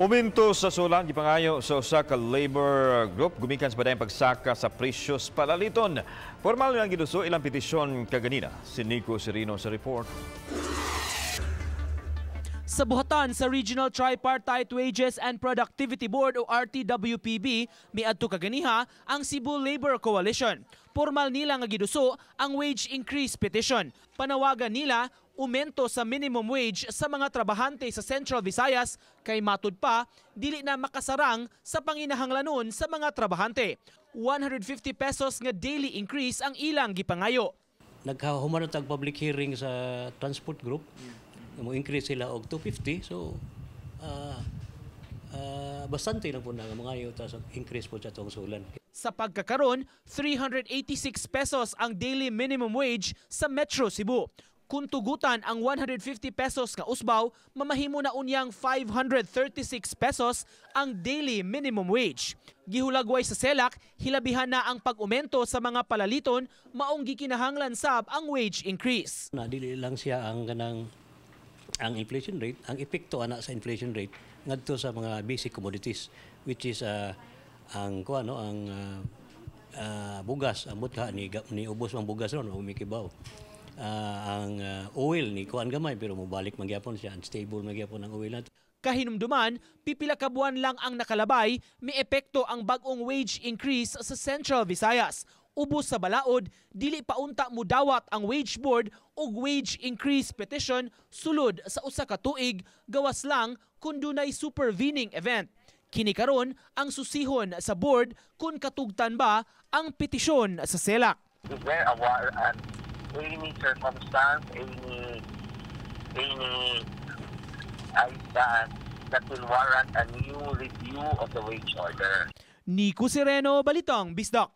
Uminto sa sulan gipangayo sa usa ka labor group gumikan sa padayong pagsaka sa presyos palaliton. Formal nga giduso ilang petisyon kaganina. Si Nico Serino sa report. Sa buhatan sa Regional Tripartite Wages and Productivity Board o RTWPB, miadto kaganiha ang Cebu Labor Coalition. Formal nila nga giduso ang wage increase petition. Panawagan nila, umento sa minimum wage sa mga trabahante sa Central Visayas kay matud pa dili na makasarang sa panginahanglanon sa mga trabahante. 150 pesos nga daily increase ang ilang gipangayo. Nagkahuman tag public hearing sa transport group. Mo increase sila og 250, so bastante lang po na nga mangayo ta sa increase po sa atong sulan. Sa pagkakaron, 386 pesos ang daily minimum wage sa Metro Cebu. Kung tugutan ang 150 pesos nga usbaw, mamahimo na unyang 536 pesos ang daily minimum wage. Gihulagway sa CELAC, hilabihan na ang pag-umento sa mga palaliton, maong gikinahanglan sab ang wage increase. Na dili lang siya ang kanang ang inflation rate, ang epekto ana sa inflation rate ngadto sa mga basic commodities, which is ang kuan no, ang bugas, ambot ka ni ni ubos ang bugas ron, umikibaw. Ang oil ni kuan gamay, pero mobalik man gyapon siya, unstable man gyapon ang oil nato. Kahinumduman, pipila ka buwan lang ang nakalabay, may epekto ang bag-ong wage increase sa Central Visayas. Ubos sa balaod, dili pa unta mudawat ang wage board og wage increase petition sulod sa usa ka tuig, gawas lang kung dunay supervening event. Kini karon ang susihon sa board kung katugtan ba ang petisyon sa CELAC. Is there a war at any circumstance, any that that will warrant a new review of the wage order? Nico Sereno, Balitang Bisdak.